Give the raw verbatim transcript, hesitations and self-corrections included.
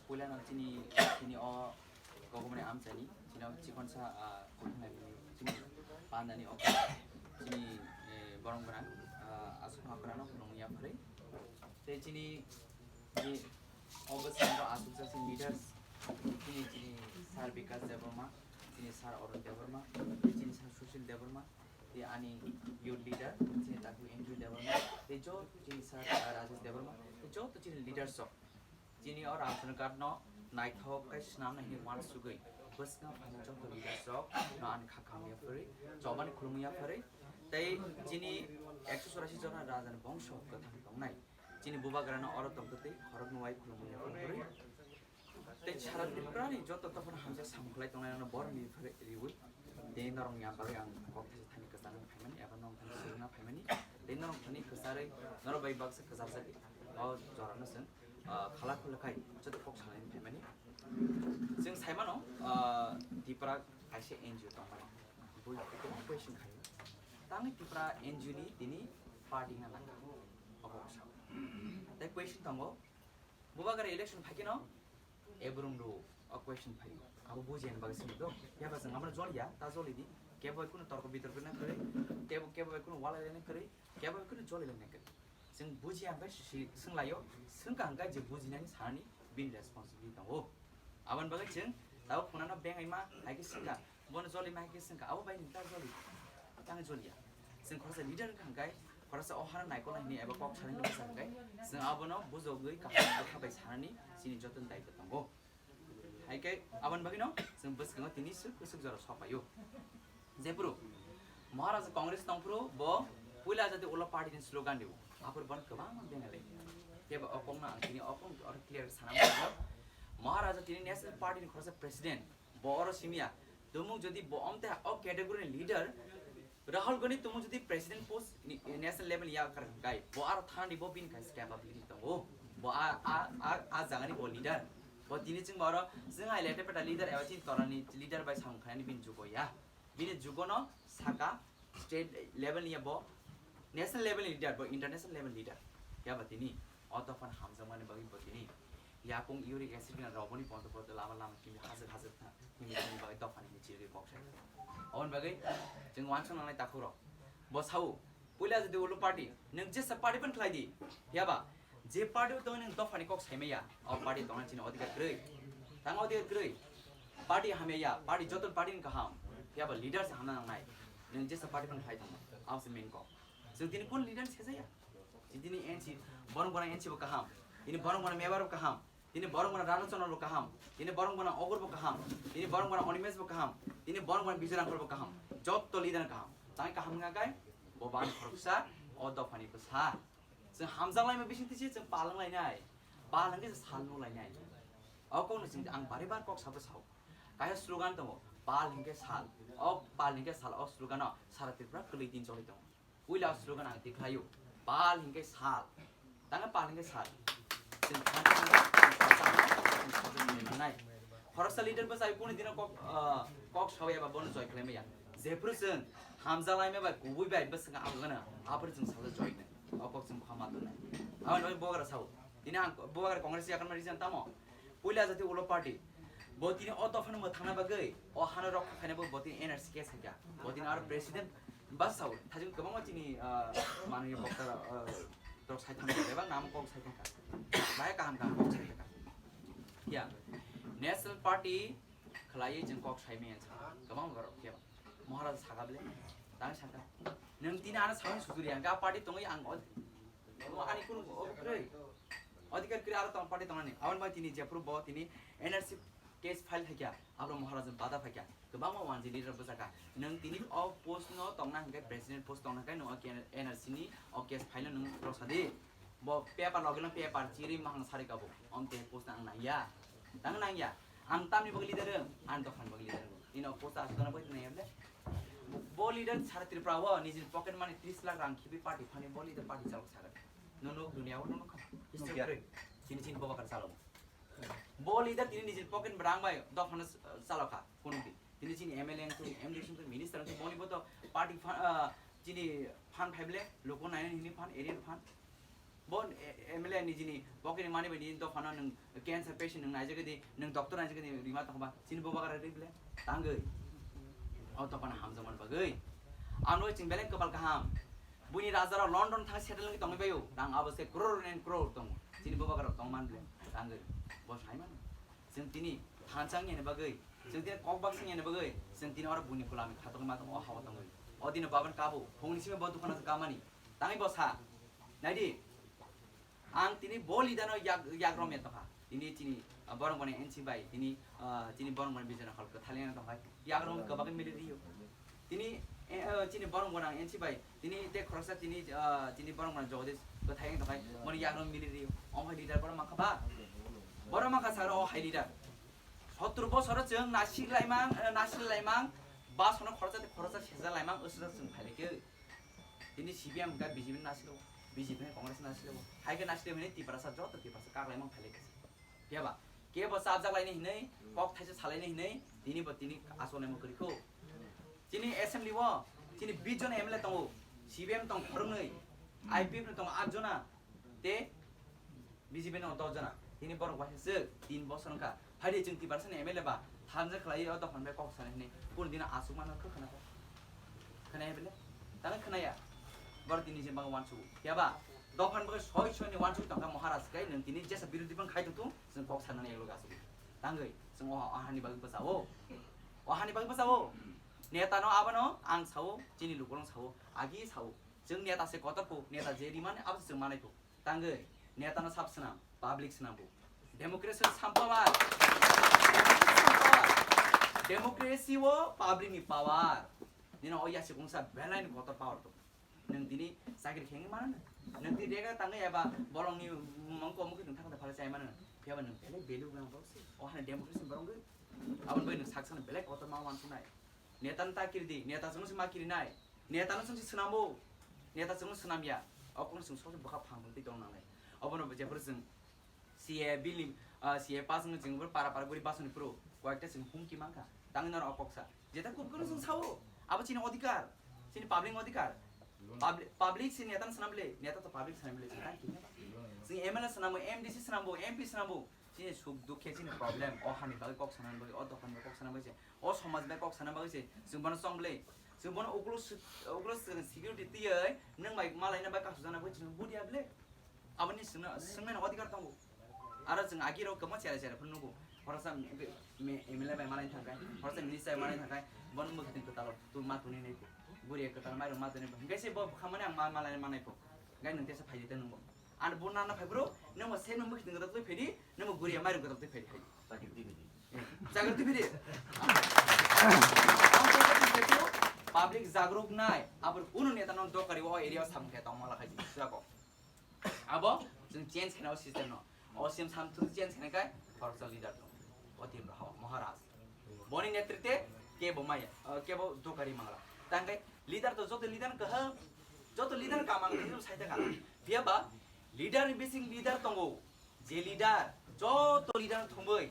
Puila no chini, chini o kogomani amchani, chini o chikonsa, ah, kuthumnai chini pandani o chini, eh, borong borang, ah, aswk hakorano khulumwi yapharwi. Tei chini je o bwskango aswksa chini leaders, chini, chini Sir Bikash Debbarma, chini Sir Arun Debbarma, tei chini Sir Sushil Debbarma, tei ani youth leader, chini Taku Andrew Debbarma, tei joto chini Sir, ah, Rajesh Debbarma, tei joto chini leaders rok. Chini o Ramchandra Ghat no naithok khe swnamna hinwi uansugwi bwskango phainai joto leaders rok no ani kha kaham yapharwi, chobani khulumwi yapharwi, tei chini ekso chorasi jona rajani bongso kwthang tongnai. Chini bubagrano oro tongtwtwi khoroknwi uai khulumwi yapharwi. Tei sara Tripura ni joto dophano hamjak samung khlai tongnai rokno borokni riwi tei norokni bagwi ang kok thaisa thani kwchangwi phaimani eba norok thani swrwngna phaimani. Tei norok thani kwcharwi norok bai baksa kwcharjagwi o jorano chwng, ah, khala khula khai joto kok salaini phaimani. Chwng saimano, ah, Tripura kaisa N G O tongmani. Bui kwbangma question khaio. Tangwi Tripura N G O ni tini party wngna nangkha. Obo kok sao. Tei question tongo, bubagra election phaikhe no, ebrung rw o question phai. Abo bujiya ni bagwi swngwi do. Phiya ba chwng amo joliya, ta joli di. Kebo bai kunu torko bitorko na kwrwi, kebo, kebo bai kunu walai na kwrwi, kebo bai kunu joli na kwrwi. Chwng bujiya hwnkhe si swnglaio, swngkha hwnkhe je bujinani sanani bini responsibility tongo. Aboni bagwi chwng tabuk phunano bengaima hai khe swngkha. Bono joli ma hai khe swngkha, abo bai nini ta joli, tang joliya. Chwng khoroksa leader wngkha hwnkhe, khoroksa o hano naikol nai hwnwi eba kok sanani bwsa hwnkhe, chwng abono bujogwi kaham bwkha bai sanani chini joto ni daitw tongo. Hai khe aboni bagwino chwng bwskango tini swk bwswk jora sok paio. Jephuru Maharaja Congress tongphuru bo puila jadi ulo party ni slogan rio, aphuru bono kwbangma bengalai. Tei bo o kokno ang tini o kok oro clear sana muchungo. Maharaja tini National Party ni khoroksa president, bo oro simiya. Tumung jodi bo omte o category ni leader, Rahul Gandhi tumung jodi president post ni, national level ya kar hwnkhe, bo aro thani bo bini kaisa capability tongo. Bo a, a, a, a jagani bo leader. Bo tini chwng bo oro chwng hai lete peta leader eba chini torani leader bai samung khainani bini jugo ya. Bini jugo no saka state level ni ya bo, national level ni leader, bo international level leader. Ya ba tini o tophan hamjakmani bagwi bo tini yakung uric acid gwnang rok boni ponto ponto lama lama kimi hajak hajak tha, kimi kimi bagwi dophani ni chiri kok sai. Oboni bagwi chwng uansuk nangnai takhuk rok. Bo sao, puila jodi ulo party, nwng jesa party ban khlai di. Phiya ba, je party o tongwi nwng dophani kok sai maya, o party tongna chini odhikar kwrwi. Tang odhikar kwrwi. Party hamya ya, party joto party ni kaham. Phiya ba leader se hamna nangnai. Nwng jesa party ban khlai tongma, abo se main kok. Chwng tini kun leader se jaya. Tini N C, borok borok N C bo kaham. Tini borok borok member bo kaham. Tini borok borok Ranu Chondro bo kaham. Tini borok borok Ogur bo kaham. Tini borok borok Animesh bo kaham. Tini borok borok Bijoy Rangkhol bo kaham. Joto leader kaham. Tang kaham wngkha kai bo bani khoroksa o dophani bwsa. Chwng hamjak laima bising tisi chwng pal wng lainai. Pal hwnkhe sal nuk lainai. O kokno chwng ang bari bar kok sabo sao. Kaisa slogan tongo, pal hwnkhe sal. O pal hwnkhe sal o slogan o sara Tripura kwlwi tin choli tongo. Puila o slogan ang tikhlaio, pal hwnkhe sal. Tangkhe pal hwnkhe sal. Chwng thangkhe nai. Khoroksa leader bwsai kunu dino kok, ah, kok sawi eba bono joy khlai maya. Jephuru chwng hamjalaima bai kubui bai bwswk ang gana, aphuru chwng salo joy nai. O kok chwng bwkha ma tongnai. Aboni bagwi bubagra sao. Tini ang bubagra Congress yakarma reason tamo? Puila jati ulo party. Bo tini o dophano mwthangna bagwi, o hano rokha khaina bagwi bo tini N R C case khaikha. Bo tini aro president bwsao thajin kwbangma chini, ah, manwi bokta, ah, rok sai thangkha, bebak nam kok sai thangkha. Bahai kaham kaham kok sai thangkha. Ya, National Party khlaiwi chwng kok sai maya sa. Kwbang borok ya. Maharaj sakha bele, tang sakha. Nwng tini ano sawi sujuri ang, a party tongwi ang o, o ani kunu o kwrwi. Odhikar kwrwi aro tong party tongnani. Aboni bai tini jephuru bo tini N R C case file khaikha, abro Maharaj bada phaikha. Kwbangma wanjili rok bwsakha. Nwng tini o post no tongna hwnkhe president post tongna hwnkhe nwng o N R C ni o case file no nwng rwsa di. Bo paper logi no paper chiri mahang sari kabo. Om te post ang nangya. Tang nangya. Ang tamni bagwi leader wng, ang dophani bagwi leader wng. Nini o post aswk tongna bagwi nangya le. Bo leader sara Tripura o nijini pocket money tris lakh rang khibi party phani bo leader party chalok saga. Nunu dunia o nunu kha. History nukya. Chini chini boba kan chalo. Bo leader tini nijini pocket rang bai dophano, eh, chalo kha. Kono di. Tini chini M L A wngthung, M D C wngthung, minister wngthung, boni bo to party fund, ah, chini fund phai bele, loko nainani hini fund, area ni fund. Bo M L A ni jini pocket ni money bai ni dophano nwng cancer patient nwng naijak di, nwng doctor naijak di rima tongba, chini bo bagra ri bile tangwi. O dophano hamjakmani bagwi. Ang noi chwng beleng kwpal kaham. Buini raja rok London thang settle wngwi tongwi baio. Rang abo se crore and crore tongo. Chini bo bagra rok tongman bile tangwi. Bo sai mano. Chwng tini thansa wngya ni bagwi, chwng tini kok baksa wngya ni bagwi, chwng tini oro buini kulami khatok ma tongo, o ha o tongwi. O dino baban kabo, phungni simi bo dukano kamani. Tangwi bo sa. Naidi. Ang tini bo leader no yak, yak rom ya tongkha. Tini chini, ah, borok boni N C bai, tini, ah, chini borok boni Bijay Nakhal kwthali na tongkha. Yak rom kwbak mili rio. Tini, eh, eh, chini borok boni N C bai, tini te khoroksa chini, ah, chini borok boni Jagadish kwthai tongkha. Boni yak rom mili rio. Ong hai leader borok mankha ba? Borok mankha sar o hai leader. Sottur bosoro chwng nasik laimang, eh, nasik laimang, basono khoroksa te khoroksa seja laimang, usra chwng phailike. Tini C P M hwnkha B J P ni nasilo, B J P ni Congress ni nasilo. Hai khe nasilo hwnwi Tiprasa joto Tiprasa kak laimang phailike. Phiya ba, kebo chapjak laini hinwi, kok thaisa salaini hinwi, tini bo tini aswk laimang kwrwi kho. Chini assembly o, chini bish jon M L A tongo, C P M tong khoroknwi, I P F ni tongo aat jona, te B J P no dos jona, tini borok waisa swk tin bosor wngkha. Phaidi chwng Tiprasa ni M L A ba thansa khlai o dophani bai kok sanai hwnwi kunu dino aswk mano khe khna kho. Khna ya bele? Tang khna ya. Borok tini je bang uansuk ya ba? Dophani bai soi soi ni uansuk tongkha Maharaj kai nwng tini jesa birodhi bang khai tongthung chwng kok sanani elo gasuk. Tangwi chwng o, o hani bagwi bwsa o. O hani bagwi bwsa o. Neta no abono ang sao, chini lukurok sao, agi sao. Chwng neta se kotor kho, neta je rimani abo se chwng manai kho. Tangwi, neta no sab swnam, public swnam bo. Democracy sam power. Democracy o public ni power. Nino o yasi kungsa belai ni kotor power to. Nwng tini chakri khengwi mano. Nwng tini rega tangwi eba bolong ni mangko mukhi nwng thangta phala chai mano. Phiya ba nwng belai value gwnang borok se. O hani democracy borok gwi. Aboni bai nwng saksa belai kotor ma wansunai. Neta no ta kiri di, neta chwng se ma kiri nai. Neta no chwng se swnam bo. Neta chwng swnam ya. O kono chwng sok bwkha phang twi tong nangnai. Obono jephuru chwng C A A bill ni, ah, C A A pass wngwi chwng para para guri bus ni phuru koyekta chwng humki mankha. Tangwi norok o kok sa. Jeta kubui kono chwng sao. Abo chini odhikar. Chini public ni odhikar. Public, public si neta no swnam le. Neta to public swnam le. Chwng M L A swnam bo, M D C swnam bo, M P swnam bo. Chini suk dukhe, chini problem, o hani bagwi kok sanani bagwi, o dophani bagwi kok sanani bagwi se, o somaj bai kok sanani bagwi se, chwng bono chong bwle, chwng bono uklok se-, uklok se-, security twiwi nwng bai malaina bai kasu jana bagwi chwng budia bwle. Aboni swngna, swngnani odhikar tongo. Aro chwng agi rok kwbangma chera chera phano nugo. Khoroksa me-, me-, M L A bai malaina thangkha, khoroksa minister bai malaina thangkha, bono mwkhitwng kwtal tu ma tuni nai. Buria kwtal mairung ma tuni. Hwnkhe se bo khamani ang ma malaina manai pho. Gai nwng tesa phaidi ta nwng bo. Ano bo nana phai bro, nang bo se nang mukhi tong twi phedi, nang bo guriya mairung twi phedi phai. Chakri twi phedi. Public jagruk nai, abor kunu neta no dokari o area sam khe tong mala khai jisa ko. Abo chwng change khna o system no. O system sam thu change khna kai, khoroksa leader tong. O team rok Maharaj. Boni netritwe kebo maya, ah, kebo dokari mangla. Tangkai leader to joto leader kaham, joto leader kamang ni sai taka. Phiya ba leader ni bising leader tongo. Je leader, joto leader thumbai,